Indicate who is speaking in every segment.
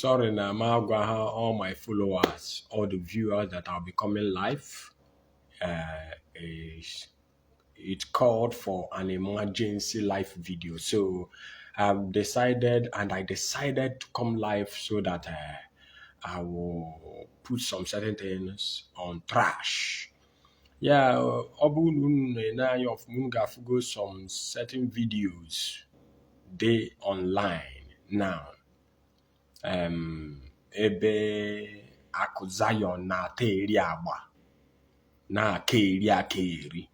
Speaker 1: Sorry na m agwa ha all my followers, all the viewers that I'll be coming live. Is it called for an emergency live video. So I've decided, and I decided to come live so that I will put some certain things on trash. Yeah, ọ bụrụ na unu na-ene anya ọfụma, unu ga-afụgo some certain videos dị online now. Ebe Akụ Zion na-ata eri agba na-aka eri aka eri.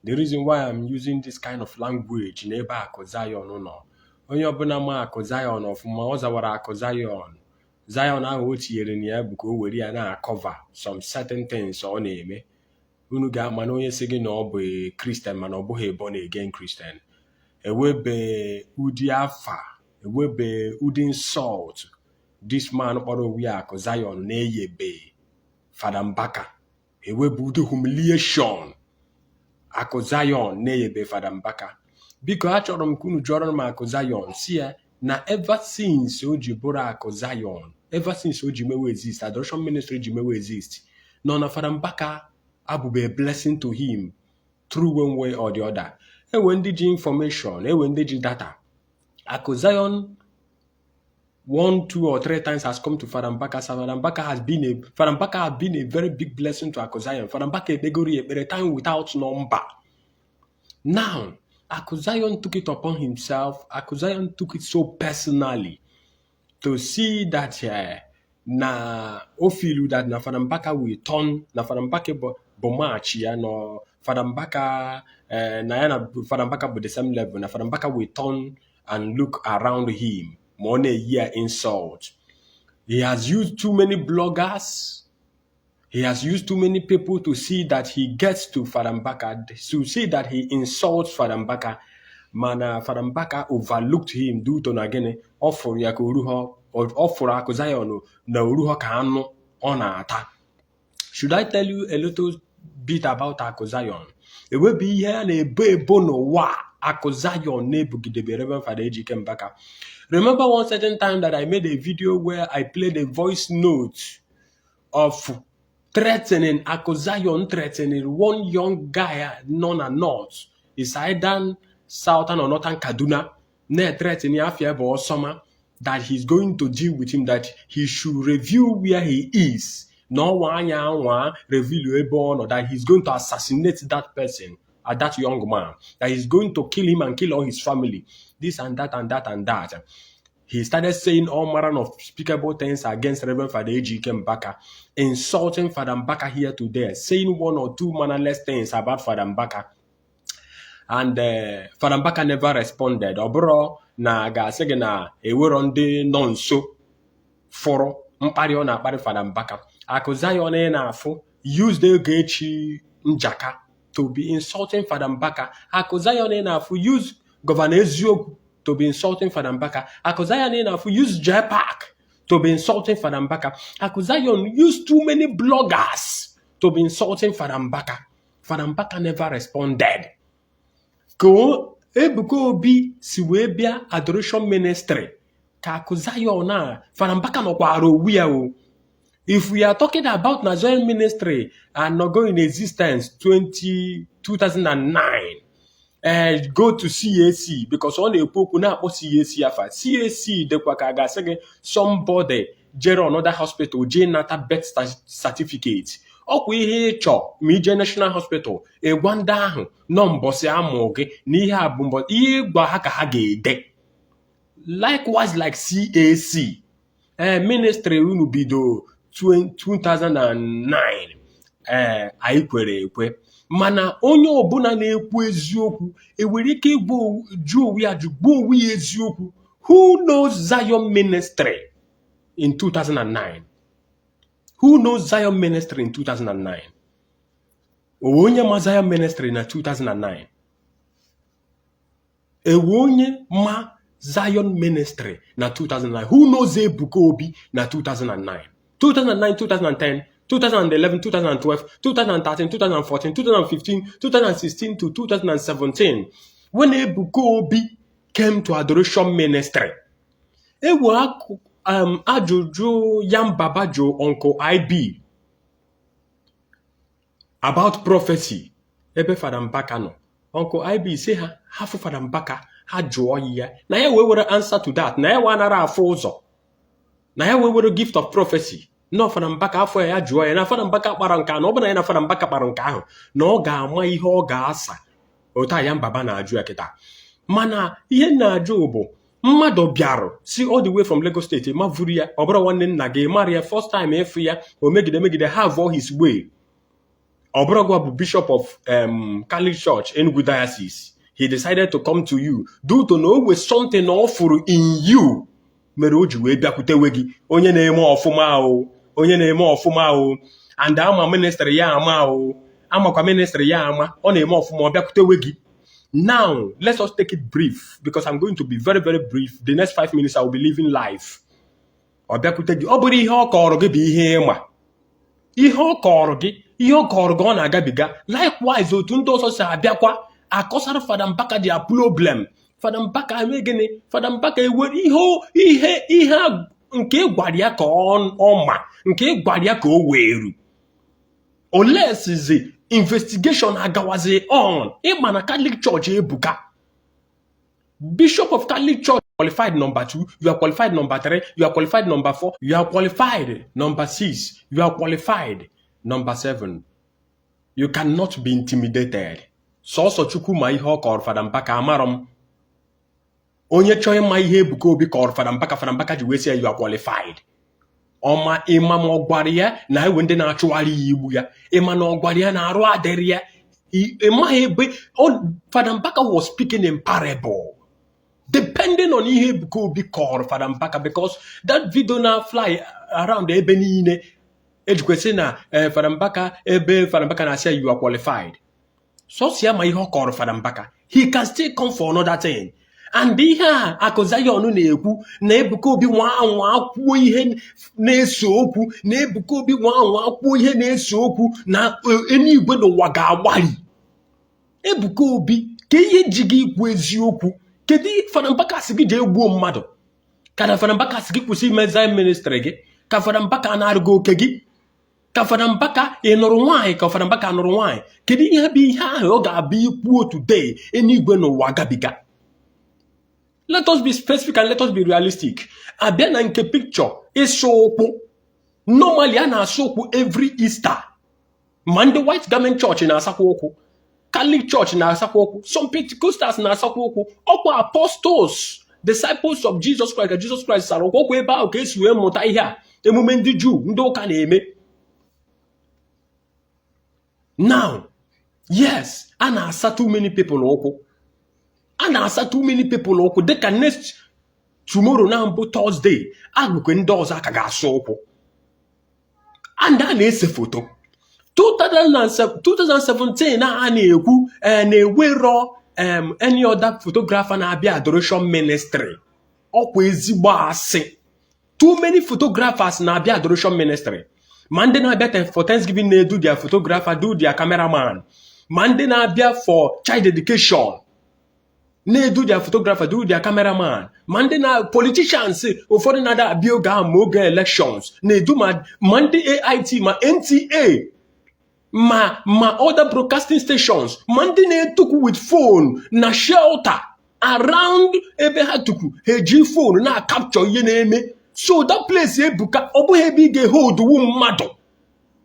Speaker 1: The reason why I'm using this kind of language n'ebe Akụ Zion nọ, onye ọbụla ma Akụ Zion ọfụma, ọ zawara Akụ Zion. Zion ahụ o tinyere na ya bụ ka o were ya na-acover some certain things ọ na-eme. Unu ga-ama na onye sị gị na ọ bụ Christian mana ọ bụghị born again Christian. Ewebe ụdị afa, ewebe ụdị insult this man kpọrọ onwe ya Akụ Zion na-eyebe Fada Mbaka. Ewebe ụdị humiliation Akụ Zion na-eyebe Fada Mbaka. Biko, achọrọ m ka unu jụọrọ m Akụ Zion si ya na ever since o ji bụrụ Akụ Zion, ever since o ji mewe exist, Adoration Ministry ji mewe exist, nọ na Fada Mbaka abụbe a blessing to him through one way or the other. Ewe ndị ji information, ewe ndị ji data. Akụ Zion one, two, or three times has come to Fada Mbaka. Fada Mbaka has been a very big blessing to Akụ Zion. Fada Mbaka ekpegoro ya ekpere time without number. Now, Akụ Zion took it upon himself. Akụ Zion took it so personally to see that na o feel that na Fada Mbaka will turn na Fada Mbaka bụ match ya no Fada Mbaka na ya na Fada Mbaka bụ the same level, na Fada Mbaka will turn and look around him ma ọ na-eyi ya insult. He has used too many bloggers. He has used too many people to see that he gets to Fada Mbaka, to see that he insults Fada Mbaka. Mana Fada Mbaka overlooked him due to na gịnị? Ọ fụrụ ya ka oruho, ọ fụrụ Akụ Zion na oruho ka anụ ọ na-ata. Should I tell you a little bit about Akụ Zion? Ewebe ihe a na-ebo ebo n'ụwa a, Akụ Zion na-ebugidebe Reverend Father Ejike Mbaka. Remember one certain time that I made a video where I played a voice note of threatening Akụ Zion, threatening one young guy nọ na north, is either southern or northern Kaduna, na-threatening afia bụ Osoma, that he's going to deal with him, that he should review where he is. Na ọnwa anya anwa reveal ebe ọ nọ, that he's going to assassinate that person, that young man, that he's going to kill him and kill all his family, this and that and that and that. He started saying all manner of unspeakable things against Reverend Father Ejike Mbaka, insulting Father Mbaka here to there, saying one or two mannerless things about Father Mbaka. And Father Mbaka never responded. Ọ bụrụ na ga-asị gị na ewero ndị nọ nso fụrụ mkparị ọ na-akparị Father Mbaka. Akụ Zion ị na-afụ use Ogechi Njaka to be insulting Father Mbaka. Akụ Zion ị na-afụ use Governor Eziokwu to be insulting Father Mbaka. Akụ Zion ị na-afụ use J-Park to be insulting Father Mbaka. Akụ Zion use too many bloggers to be insulting Father Mbaka. Father Mbaka never responded. Ka Ebuka Obi si wee bịa Adoration Ministry ka Akụ Zion a, Father Mbaka nọkwara owu ya o. If we are talking about Nigerian ministry and not going in existence 20, 2009, go to CAC, because ọ na-ekwu okwu na-akpọ CAC afa. CAC dịkwa ka a ga-asị gị somebody jere another hospital jee nata birth certificate. Ọkwa ihe ịchọ ma ije national hospital, ịgwa ndị ahụ nọ mbọsị amụ gị na ihe a bụ mbọ ihe ịgwa ha ka ha ga-ede. Likewise, like CAC ministry unu bido 2009, anyị kwere ekwe, mana onye ọbụla na-ekwu eziokwu enwere ike ịgwa jụọ onwe ya, jụ gbuo onwe ya eziokwu. Who knows Zion Ministry in 2009? Who knows Zion Ministry in 2009? Owe onye ma Zion Ministry na 2009? Ewe onye ma Zion Ministry na 2009? Who knows Ebuka Obi na 2009? 2009, 2010, 2011, 2012, 2013, 2014, 2015, 2016 to 2017, when Ebuka Obi came to Adoration Ministry, ewe Ajụjụ Yanbaba jụ Uncle IB about prophecy ebe Fada Mbaka nọ. Uncle IB si ha hafụ Fada Mbaka, ha jụọ ya na ya wee were answer to that, na ya wee anara afụ ụzọ, na ya wee were gift of prophecy na Fada Mbaka afọ ya, ya jụọ ya na Fada Mbaka kpara nke a, na ọ bụ na ya na Fada Mbaka kpara nke ahụ, na ọ ga-ama ihe ọ ga-asa. Otu a Yanbaba na-ajụ ya kịta. Mana ihe m na-ajụ bụ, mmadụ bịarụ si all the way from Lagos State, mavuru ya, ọ bụrụ nwanne nna gị, mara ya first time ịfụ ya, o megide megide have all his way. Ọ bụrụ gwa bụ bishop of Catholic Church Enugu Diocese, he decided to come to you due to na o nwe something ọ fụrụ in you mere o ji wee bịakwutewe gị. Onye na-eme ọfụma o, onye na-eme ọfụma o, and ama ministry ya ama o, amakwa ministry ya ama, ọ na-eme ọfụma, ọ bịakwutewe gị. Now let us take it brief, because I'm going to be very, very brief. The next 5 minutes, I will be living life. Ọ bịakwute gị, ọ bụrụ ihe ọ kọrọ gị bụ ihe ịma, ihe ọ kọrọ gị, ihe ọ kọrọ gị, ọ na-agabiga. Likewise, otu ndị ọzọ si abịakwa akọsara Fada Mbaka their problem, Fada Mbaka eme gịnị? Fada Mbaka ewere ihe nke ị gwara ya ka ọ ma, nke ị gwara ya ka o weru olesizi. Investigation agawazi on. Ịma na Catholic Church ebuka. Bishop of Catholic Church qualified number two, you are qualified number three, you are qualified number four, you are qualified number six, you are qualified number seven. You cannot be intimidated. Sọsọ Chukwu ma ihe ọ kọrọ Fada Mbaka. Amarọ m onye chọọ ịma ihe Ebuka Obi kọrọ Fada Mbaka, Fada Mbaka ji wee sị ya, "You are qualified." Ọma ịma ma ọ gwara ya na ewe ndị na-achụgharị ya igbu ya, ịma na ọ gwara ya na arụ adịrị ya. Ịmaghị ebe Fada Mbaka was speaking in parable, depending on ihe Ebuka Obi kọrọ Fada Mbaka, because that video na fly around ebe niile, ejikwesị na Fada Mbaka, ebe Fada Mbaka na-asị ya, "You are qualified." Sọsọ ya ma ihe ọ kọrọ Fada Mbaka. He can still come for another thing. And ihe a Akụ Zion na-ekwu na Ebuka Obi nwa anwa kwuo ihe na-ese okwu, na Ebuka Obi nwa anwa kwuo ihe na-ese okwu, na eluigwe n'ụwa ga-agbari Ebuka Obi. Ka ihe ji gị ikwu eziokwu? Kedu Fada Mbaka sị gị jee gbuo mmadụ? Ka na Fada Mbaka sị gị kwụsị ime Zion Ministry gị? Ka Fada Mbaka na-arụghị oke gị? Ka Fada Mbaka ị nụrụ nwaanyị? Ka Fada Mbaka nụrụ nwaanyị? Kedu ihe bụ ihe ahụ ọ ga-abụ ikwu otu day eluigwe n'ụwa gabiga? Let us be specific and let us be realistic. Abịa na nke picture ịsụ ụkwụ, normally a na-asụ ụkwụ every Easter. Ma ndị White Garment Church na-asakwa ụkwụ, Catholic Church na-asakwa ụkwụ, some Pentecostals na-asakwa ụkwụ. Ọkwa apostles, disciples of Jesus Christ, ka Jesus Christ sara ụkwụ. Ọkwa ebe ahụ ka esi wee mụta ihe a, emume ndị Juu, ndị ụka na-eme now. Yes, a na-asa too many people ụkwụ, a na-asa too many people ụkwụ. Dịka next tomorrow na mbụ Thursday, agụkwe ndị ọzọ aka ga-asa ụkwụ, and a na-ese foto. 2017 a na-ekwu na-ewero any other photographer na-abịa Adoration Ministry, ọkwa ezigbo asị. Too many photographers na-abịa Adoration Ministry. Ma ndị na-abịa for Thanksgiving na-edu their photographer, do their cameraman. Ma ndị na-abịa for child education na-edu their photographer, do their cameraman. Ma ndị na politicians ụfọdụ na-ada abịa oge ahụ, ma oge elections, na-edu ma ndị AIT, ma NTA, ma other broadcasting stations, ma ndị na-etukwu with phone na shelter around ebe ha tukwu, ha eji phone na-capture ihe na-eme. So that place ebuka. Ọ bụghị ebe ị ga-hold wu mmadụ.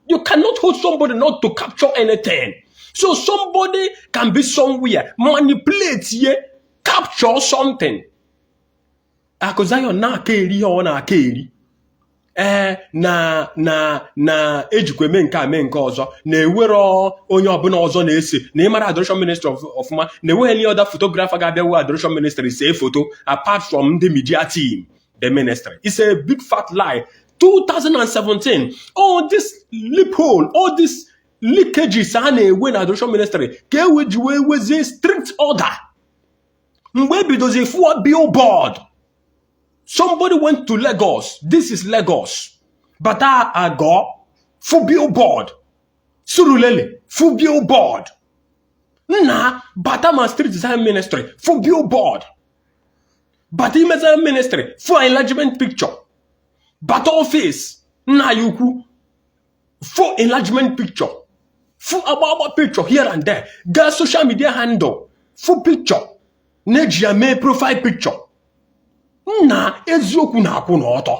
Speaker 1: You cannot hold somebody not to capture anything. So somebody can be somewhere, manipulate ye, capture something. Akụ Zion na-aka eri ihe ọ na-aka eri. Ee, na ejikwa eme nke a, mee nke ọzọ, na-ewero onye ọbụla ọzọ na-ese na ịmara Adoration Ministry ọfụma, na enweghị any other photographer ga-abịa we Adoration Ministry see foto apart from ndị media team the ministry. It's a big fat lie. 2017, all this loophole, all this leakages a na-enwe na Adoration Ministry, ka e ji wee wezie strict order mgbe ebidozi fụọ billboard. Somebody went to Lagos, this is Lagos, bata agọ fụ billboard, Surulere fụ billboard, nna bata ma Street Design Ministry fụ billboard, bata ime Zion Ministry fụ enlargement picture. Bata office nna ya ukwu, full enlargement picture, full agba agba picture here and there. Gaa social media handle, full picture na-eji ya mee profile picture. Nna, eziokwu na-akwụ n'ọtọ.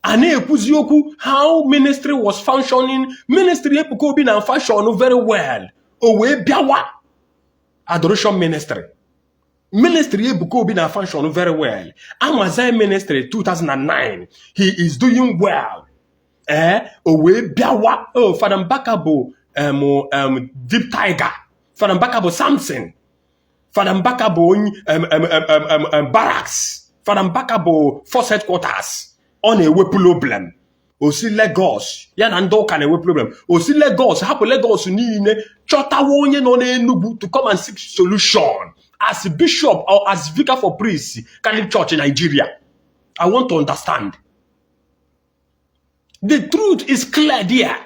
Speaker 1: A na-ekwuzi okwu how ministry was functioning. Ministry Ebuka Obi na function very well. O wee bịawa adoration ministry, ministry Ebuka Obi na function very well. Amazai ministry 2009, he is doing well. Ee, o wee bịawa, oh, Fada Mbaka bụ deep tiger, Fada Mbaka bụ Samson, Fada Mbaka bụ onye barracks, Fada Mbaka bụ force headquarters. Ọ na-ewe problem. O si Lagos, ya na ndị ụka na-ewe problem. O si Lagos, hapụ Lagos niile, chọtawa onye nọ n'Enugu to come and seek solution as bishop or as vicar for priest, Catholic Church in Nigeria. I want to understand. The truth is clear there.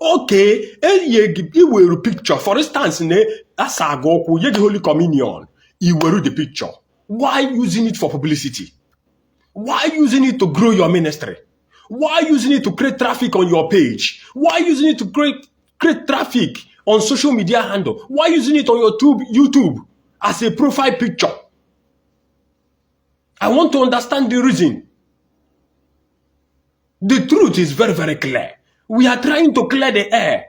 Speaker 1: Okay, enye gị, iweru picture, for instance, na asa aga ụkwụ nye gị Holy Communion, iweru the picture. Why using it for publicity? Why using it to grow your ministry? Why using it to create traffic on your page? Why using it to create traffic on social media handle? Why using it on your YouTube as a profile picture? I want to understand the reason. The truth is very, very clear. We are trying to clear the air.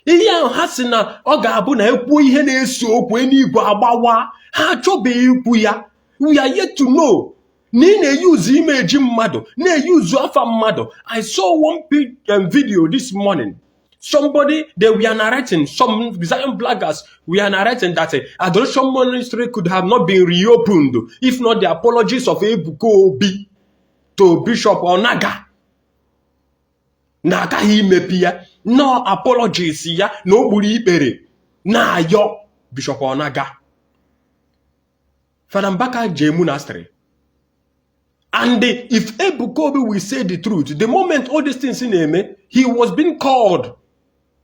Speaker 1: Ihe ahụ ha sị na ọ ga-abụ na ekwuo ihe na-ese okwu, eluigwe agbawa, ha achọbeghị ikwu ya. We are yet to know na ị na-eyuzu image mmadụ, na-eyuzu afa mmadụ. I saw one video this morning. Somebody, they were narrating, some Zion bloggers were narrating that adoration ministry could have not been reopened if not the apologies of Ebuka Obi to Bishop Onaga, na agaghị imepe ya, no apologies ya na o gburu ikpere na-ayọ Bishop Onaga. Fada Mbaka jee monastery. And if Ebuka Obi will say the truth, the moment all these things na-eme, he was being called,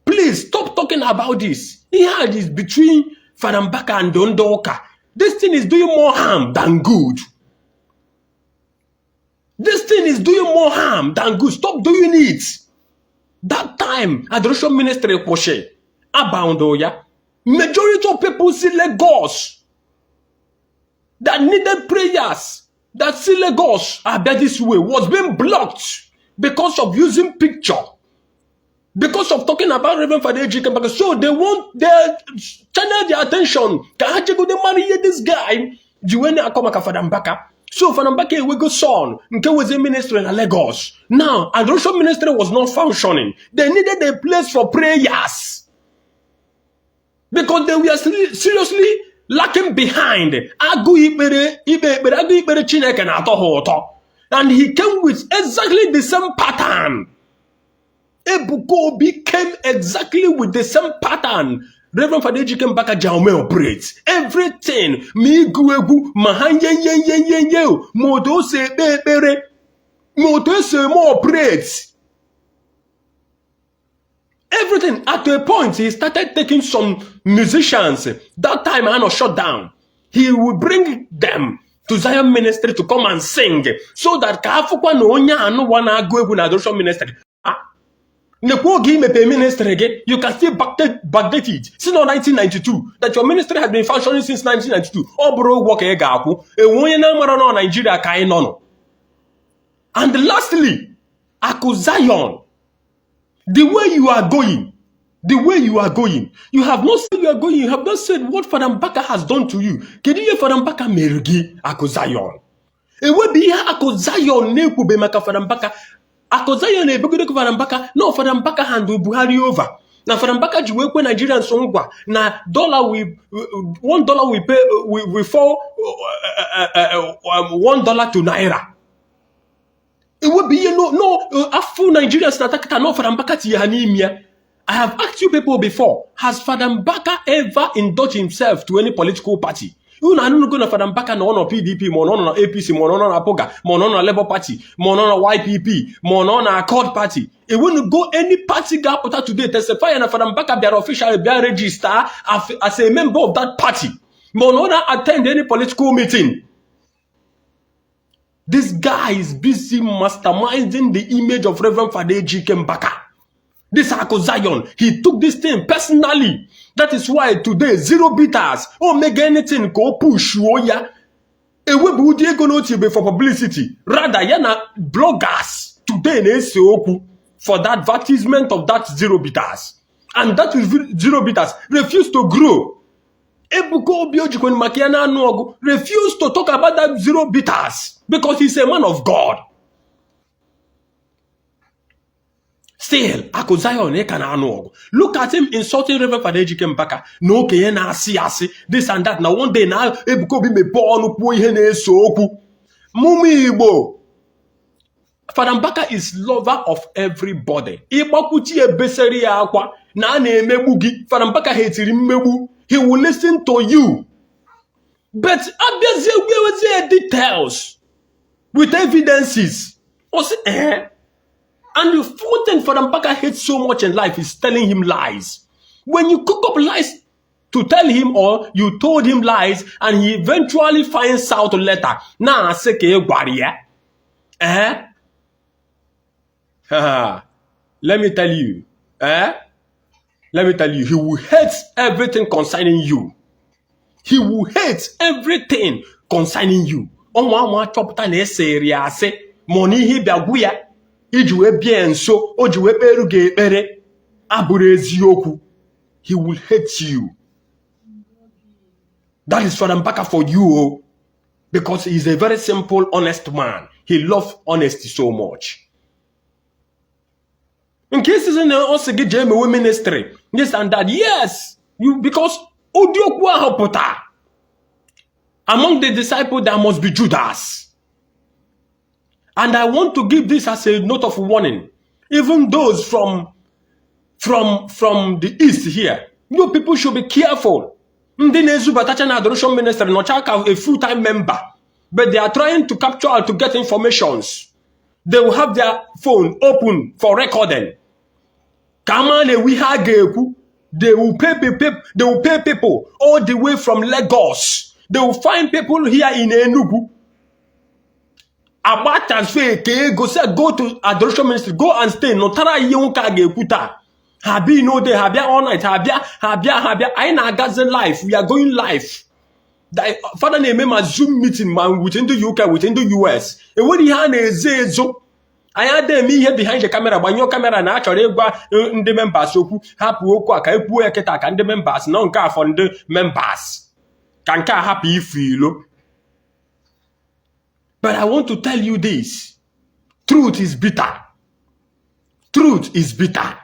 Speaker 1: "Please stop talking about this." Ihe a is between Fada Mbaka and ndị ụka. This thing is doing more harm than good. This thing is doing more harm than good. Stop doing it. That time, adoration ministry kwụsị abound ya. Majority of people see Lagos that needed prayers, that see Lagos abịa this way, was being blocked because of using picture, because of talking about Reverend Father Ejike Mbaka. So they want their channel their attention ka ha chegode mara ihe this guy ji wee na-akọ maka Fada Mbaka. So Fada Mbaka ewego son nke weze ministry na Lagos. Now adoration ministry was not functioning. They needed a place for prayers because they were seriously lacking behind. Agụ ikpere, ikpe ekpere, agụ ikpere Chineke na-atọ ha ụtọ. And he came with exactly the same pattern. Ebuka Obi came exactly with the same pattern Reverend Father Ejike Mbaka ji ome operate everything, ma ịgụ egwu, ma ha nye nye nye nye nye, ma otu o si ekpe ekpere, ma otu esi eme operate everything. At a point, he started taking some musicians. That time I shut down, he will bring them to Zion ministry to come and sing so that ka afụkwa na onye anụwa na-agụ egwu na adoration ministry. Ah, nekwa oge imepe ministry gị, you can still backdate it, si na 1992, that your ministry has been functioning since 1992. Ọ bụrụ ụgwọ ka ị ga-akwụ enwe onye na-amara nọ Nigeria ka anyị nọ nọ. And lastly, Akụ Zion, the way you are going, the way you are going, you have not said you are going, you have not said what Father Mbaka has done to you. Kedu ihe Father Mbaka mere gị, Akụ Zion? Ewebe ihe Akụ Zion na-ekwube maka Father Mbaka. Akụ Zion na-ebegide Father Mbaka na Father Mbaka hand Buhari over, na Father Mbaka ji wee kwe Nigerians ngwa na dollar we $1 we pay we fall $1 to naira. Ewebe ihe no afọ Nigerians na atakata na Father Mbaka tinye ha n'ime ya. I have asked you people before, has Father Mbaka ever indulged himself to any political party? Unu anụnụgo na Father Mbaka na ọ nọ PDP, ma ọ nọ na APC, ma ọ nọ na APGA, ma ọ nọ na Labour Party, ma ọ nọ na YPP, ma ọ nọ na Accord Party? Ewenugo any party ga-apụta today testify na Father Mbaka bịara officially bịa register as a member of that party, ma ọ nọ na attend any political meeting? This guy is busy masterminding the image of Reverend Father Ejike Mbaka. This Aku Zion, he took this thing personally. That is why today, zero bitters, oh, make anything ka o pushuo ya. Ewepụ ụdị ego n'otu for publicity. Rather, ya na bloggers today na-ese okwu for that advertisement of that zero bitters. And that is zero bitters refuse to grow. Ebuka Obi ojikwen maka ya na-anụ ọgụ refuse to talk about that zero bitters because he's a man of God. Still, Aku Zion ị ka na-anụ ọgụ. Look at him insulting Reverend Father Ejike Mbaka na okenye na-asị asị this and that, na one day na Ebuka Obi mepee ọnụ kwuo ihe na-ese okwu. Mụmụ Igbo, Father Mbaka is lover of everybody. Ịgbakwuchi ebesari ya akwa na a na-emegbu gị, Father Mbaka hetiri mmegbu. He will listen to you. But abịazie wewezie details with evidences. Ọ sị eh. And the one thing Father Mbaka hates so much in life is telling him lies. When you cook up lies to tell him, or you told him lies and he eventually finds out later, na asị ka ị gwara ya. Eh? Let me tell you, eh? Let me tell you, he will hate everything concerning you. He will hate everything concerning you. Ọnwa anwa achọpụta na esere ya asị ma ọ na ihe bịa gwu ya iji wee bịa nso o ji wee kperu gị ekpere abụrụ eziokwu. He will hate you. That is Father Mbaka for you, oh. Because he's a very simple, honest man. He loves honesty so much. Nke isizi na ọ sị gị jee mewe ministry, this and that. Yes, you, because ụdị okwu ahụ pụta. Among the disciples there must be Judas. And I want to give this as a note of warning. Even those from the east here, you people should be careful. Ndị na-ezubatacha na adoration ministry nọcha ka a full-time member, but they are trying to capture and to get informations. They will have their phone open for recording. Ka ama na-ewu ihe a ga-ekwu. They will pay people all the way from Lagos. They will find people here in Enugu. Agba transfer ka ego say go to adoration ministry, go and stay, nụtara ihe nwoke a ga-ekwu taa. Ha bịa n'ode, ha bịa all night, ha bịa, ha bịa, ha bịa. Anyị na-agazi live, we are going live. Fada na-eme ma Zoom meeting ma with ndị UK, with ndị US. Enwere ihe a na-ezo ezo. Anyị adịghị eme ihe behind the camera, gbanyụọ camera na a chọrọ ịgwa ndị members okwu, hapụ okwu a ka ekwuo ya kịta ka ndị members nọ nke afọ ndị members ka nke a hapụ ifu ilo. But I want to tell you this. Truth is bitter. Truth is bitter.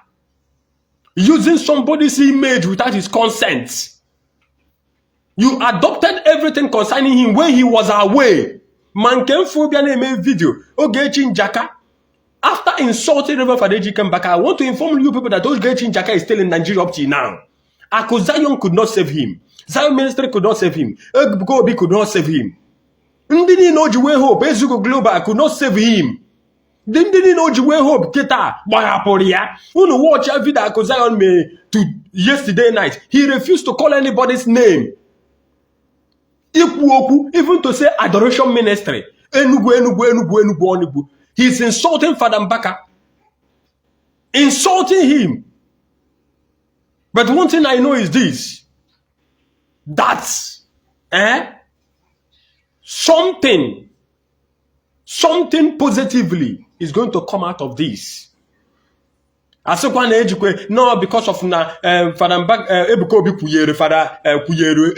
Speaker 1: Using somebody's image without his consent. You adopted everything concerning him when he was away. Ma nke mfu bịa na-eme video Ogechi Njaka. After insulting Reverend Father Ejike Mbaka, I want to inform you people that Ogechi Njaka is still in Nigeria up till now. Aku Zion could not save him. Zion Ministry could not save him. Ebuka Obi could not save him. Ndị niile o ji wee hope, Ezugo Global could not save him. Ndị niile o ji wee hope kịta gbahapụrụ ya. Unu watch ya video Aku Zion mee to yesterday night. He refused to call anybody's name. Ikwu okwu, even to say adoration ministry. Enugu, Enugu, Enugu, Enugu, Enugu. He's insulting Father Mbaka. Insulting him. But one thing I know is this. That something positively is going to come out of this. Asịkwa na ejikwe no because of na Father Mbaka, Ebuka Obi kwunyere Father kwunyere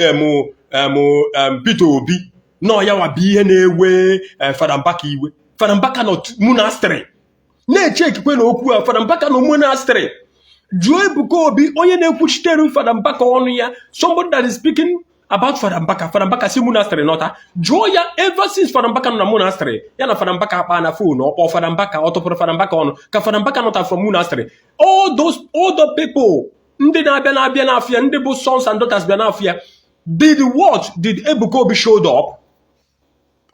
Speaker 1: Peter Obi nọ ya wa bụ ihe na-ewe Father Mbaka iwe. Father Mbaka nọ monastery na-eche ekikwe na okwu a. Father Mbaka nọ monastery. Jụọ Ebuka Obi onye na-ekwuchitere Father Mbaka ọnụ ya, somebody that is speaking about Father Mbaka. Father Mbaka si monastery nọta, jụọ ya, ever since Father Mbaka nọ na monastery, ya na Father Mbaka akpa na phone, ọkpọ Father Mbaka, ọ tụpụrụ Father Mbaka ọnụ ka Father Mbaka nọta from monastery? All those other people ndị na-abịa n'afịa, ndị bụ sons and daughters bịa n'afịa, did what? Did Ebuka Obi showed up?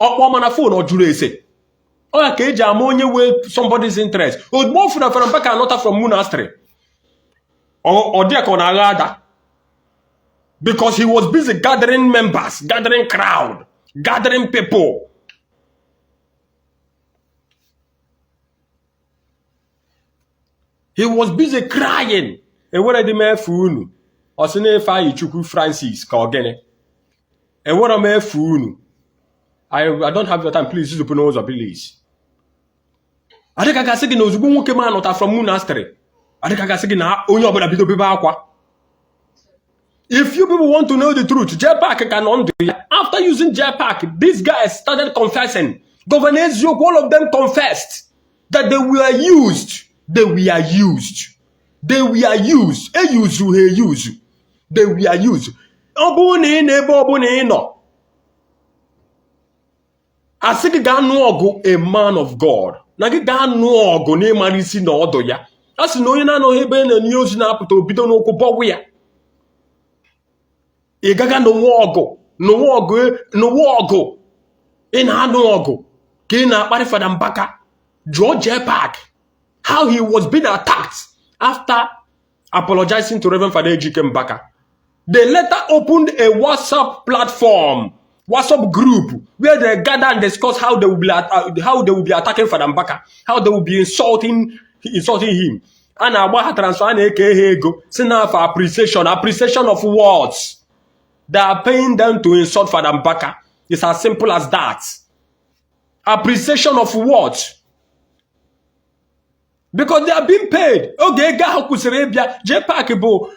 Speaker 1: Ọkpọ mana phone, ọ jụrụ ese ọ ya ka eji ama onye wee somebody's interest. Ozugbo ọ fụrụ Father Mbaka anọta from monastery, ọ dị ka ọ na-agha ada because he was busy gathering members, gathering crowd, gathering people. He was busy crying. Enwere dị m efe unu. Ọ sị na Ifeanyi Chukwu Francis ka ọ gịnị? Enwere m efe unu. I don't have your time, please. Zupụ n'ụzọ, please. Adịka gasị gị na ozugbo nwoke m anọta from monastery, adịka gasị gị na onye ọbụla bido bebe akwa. If you people want to know the truth, JPAC ka nọ ndụ ya. After using JPAC, these guys started confessing. Governor Eziokwu, all of them confessed that they were used. They were used. They were used. Eyuzu ha eyuzu. They were used. Ọ bụrụ na ị nọ ebe ọ bụla ị nọ, asị gị gaa nụọ ọgụ a man of God, na gị gaa nụọ ọgụ n'ịmara isi na ọdụ ya. A sị na onye na-anọghị ebe na-enye ozi na-apụta obido n'ụkwụ bọgwụ ya. Ị gaga n'ụwa ọgụ, n'ụwa ọgụ, n'ụwa ọgụ. Ị na-anụ ọgụ ka ị na-akparị Fada Mbaka. Jụọ JPAC how he was being attacked after apologizing to Reverend Father Ejike Mbaka. They later opened a WhatsApp platform, WhatsApp group, where they gather and discuss how they will be attacking Fada Mbaka, how they will be insulting him. A na-agba ha transfer, a na-eke ha ego si n'afọ appreciation. Appreciation of words? They are paying them to insult Fada Mbaka. It's as simple as that. Appreciation of what? Because they are being paid. Oge ego ahụ kwụsịrị ịbịa, JPAC bụ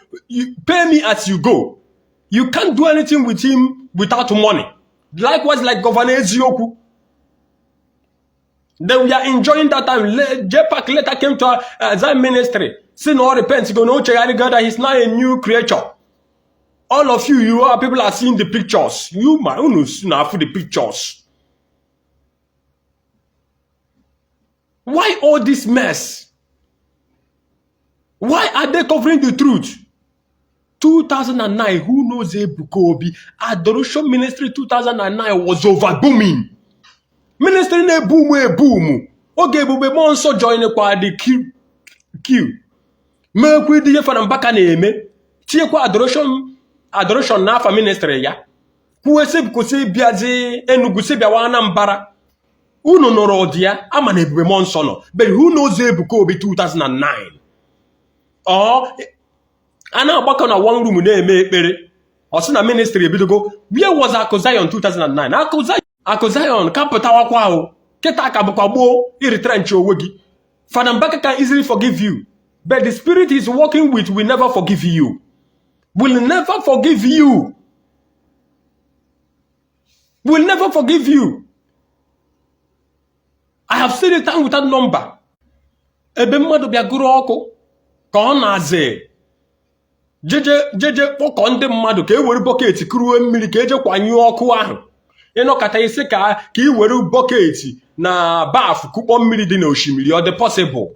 Speaker 1: pay me as you go. You can't do anything with him without money. Likewise, like Governor Eziokwu, they were enjoying that time. JPAC later came to Zion Ministry, say no repent go, no chegharị, that he's now a new creature. All of you, you are people are seeing the pictures. You ma unu na-afụ the pictures. Why all this mess? Why are they covering the truth? 2009, who knows Ebuka Obi? Adoration Ministry 2009 was over booming. Ministry na-eboom eboom. Oge Ebube Mmụọ Nsọ join kwa the queue. Meekwa ịdị ihe Fada Mbaka na-eme. Tinyekwa adoration n'afa ministry ya. Kwuo sị kwụsị ịbịazi Enugu, sị bịawa Anambra. Unu nụrụ ụdị ya ama na Ebube Mmụọ Nsọ nọ. But who knows Ebuka Obi 2009? Ọ a na-agbakọ na one room na-eme ekpere, ọ sị na ministry ebidogo. Where was Akụ Zion 2009? Akụ Zion, Akụ Zion ka pụtawakwa ahụ kịta ka bụkwa gboo iretrench onwe gị. Fada Mbaka can easily forgive you, but the spirit he's working with will never forgive you, will never forgive you, will never forgive you. I have seen it time without number. Ebe mmadụ bịa gụrụ ọkụ ka ọ na-aze jeje jeje kpọkọ ndị mmadụ ka e were bucket kuruo mmiri ka eje kwanyụọ ọkụ ahụ. Ịnọkọta isi ka ị were bucket na bath kụkpọ mmiri dị n'osimiri, ọ dị possible?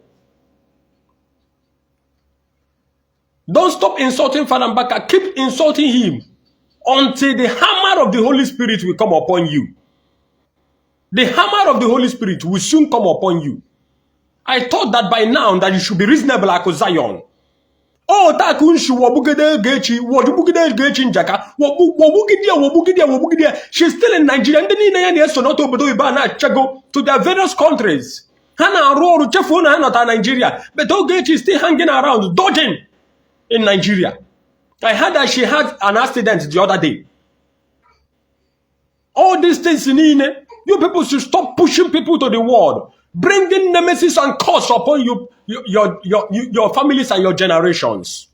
Speaker 1: Don't stop insulting Fada Mbaka. Keep insulting him until the hammer of the Holy Spirit will come upon you. The hammer of the Holy Spirit will soon come upon you. I thought that by now that you should be reasonable, Akụ Zion. Oh, taa ka nshi wọgbugide Ogechi, wọgbugide Ogechi Njaka, wọgbugide ya, wọgbugide ya, wọgbugide ya. She's still in Nigeria. Ndị niile ya na-eso n'otu obodo oyibo a na-achago to their various countries. Ha na-arụ ọrụ chefuo na ha nọta Nigeria. But Ogechi is still hanging around, dodging in Nigeria. I heard that she had an accident the other day. All these things niile, you people should stop pushing people to the world, bringing nemesis and curse upon you, your families and your generations.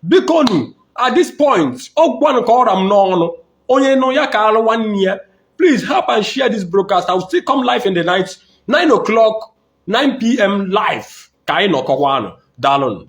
Speaker 1: Bikonu, at this point, ọgwanụ ka ọra m n'ọnụ, onye nụ ya ka alụ nwanne ya. Please help and share this broadcast. I will still come live in the night, 9 o'clock, 9 p.m. live. Ka anyị nọkọkwanụ. Daalụnụ.